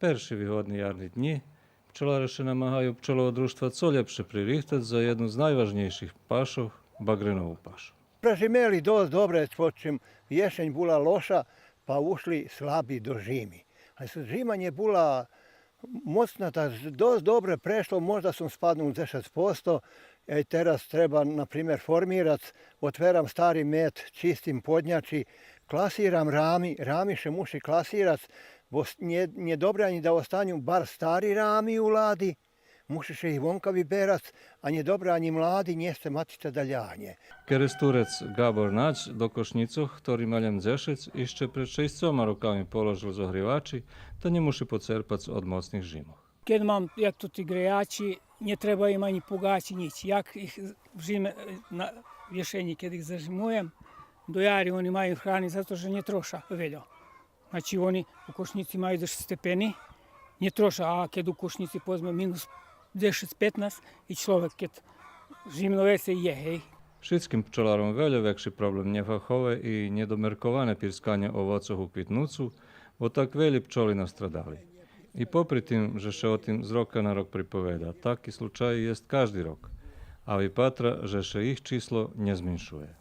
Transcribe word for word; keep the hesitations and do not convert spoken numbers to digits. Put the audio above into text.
Перши вигодни ярни днї пчоларе ше намагаю пчолово дружтва цо лєпше пририхтац за єдну з найважнєйших пашох, багренову пашу. Прежимели досц добре, почим єшень була лоша, па ушли слаби до жими. А с-, жима нє була моцна, та з-, досц добре прешло, можда сом спаднул дзешец посто. Е, тераз треба, на пример, формирац, отверам стари мед, чистим поднячи, класирам рами, рами ше муши класирац, бо с-, нє, нє добре анї да останю бар стари рами у лади, муши ше их вонка виберац, а нє добре анї млади, нє сце матица да лягнє. Керестурец Габор Надь до кошнїцох, хтори ма лєм дзешец, ище пред шейсцома роками положел зогривачи, та нє муши поцерпац од моцних жимох. Кед мам як ту ти греячи, нє треба им анї пугачи, нїч. Як их в жиме, е, на єшенї, кед их зажимуєм, до яри они маю храни, зато же нє троша вельо. Значи, они у кошнїци маю дзешец степени, нє троша, а кед у кошнїци, поведзме, минус дзешец, петнац, и чловек кед жимно вецей є, гей. Шицким пчоларом вельо векши проблем нєфахове и нєдомерковане пирсканє овоцох у квитнуцу, бо так велї пчоли настрадали. И попри тим же ше о тим з рока на рок приповеда, таки случаї єст кажди рок, а випатра же ше их число нє зменшує.